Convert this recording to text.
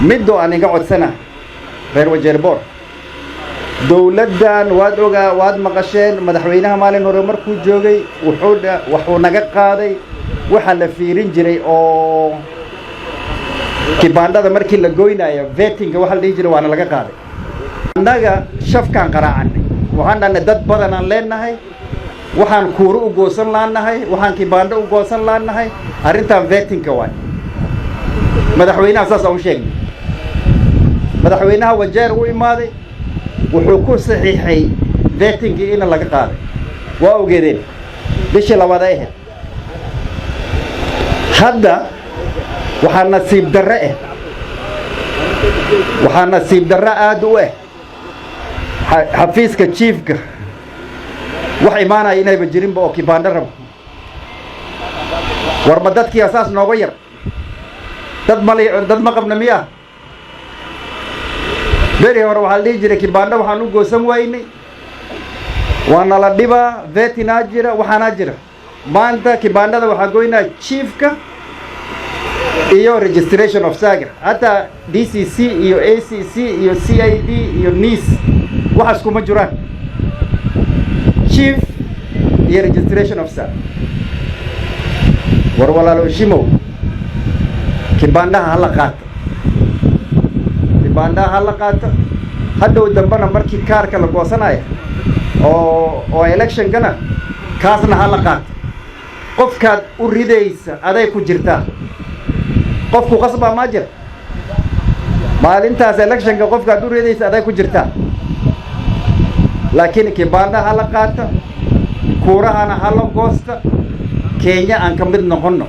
Midoo aan iga codsana, reer Wajeer Board, dowladdan waad ogaa, waad maqasheen madaxweynaha maalin hore markuu joogay, wuxuu naga qaaday waxa la fiirin jiray oo kibaandhada markii la goynayo, vetting-ga waxa la dhihi jiray, waana laga qaaday. Annaga shafkaan qaraacanay, waxaan dhahnay dad badan aan leenahay, waxaan kuuro u goosan laannahay, waxaan kibaandho u goosan laannahay arrintan vetting-ka waay. Madaxweynaha saas aan u sheegnay. Madaxweynaha Wajeer u imaaday, wuxuu ku saxiixay vetting-kii ina laga qaaday. Waa ogeedeen, bishii labaad ay ahayd. Hadda waxaa nasiib darre ah, waxaa nasiib darre aad u ah, xafiiska chief-ka wax imaanaya inayba jirinba oo kibaandho rabo. War ma dadkii asaas nooga yar? Dad mal dad ma qabna miya? Beri hore waxaa la dhihi jiray kibaandho waxaan u goosan waynay, waa nala dhibaa, vetting-aa jira, waxaanaa jira. Maanta kibaandhada waxaa goynaa chief-ka iyo registration officer-ga. Hataa DCC iyo ACC iyo CID iyo NIS waxaas kuma jiraan, chief iyo registration officer. War walaalo shimow, kibaandhaha hala qaato, kibaandhaha hala qaato. Hadhow dambena markii kaarka la goosanayo oo election-kana, kaasna hala qaato. Qofkaad u ridaysa aday ku jirtaa, qofku qasbaa maa jira. Maalintaas election-ka qofkaad u ridaysa aday ku jirtaa, laakiin kibaandha hala qaata, kuurahana hala goosta. Kenya aan ka mid noqonno.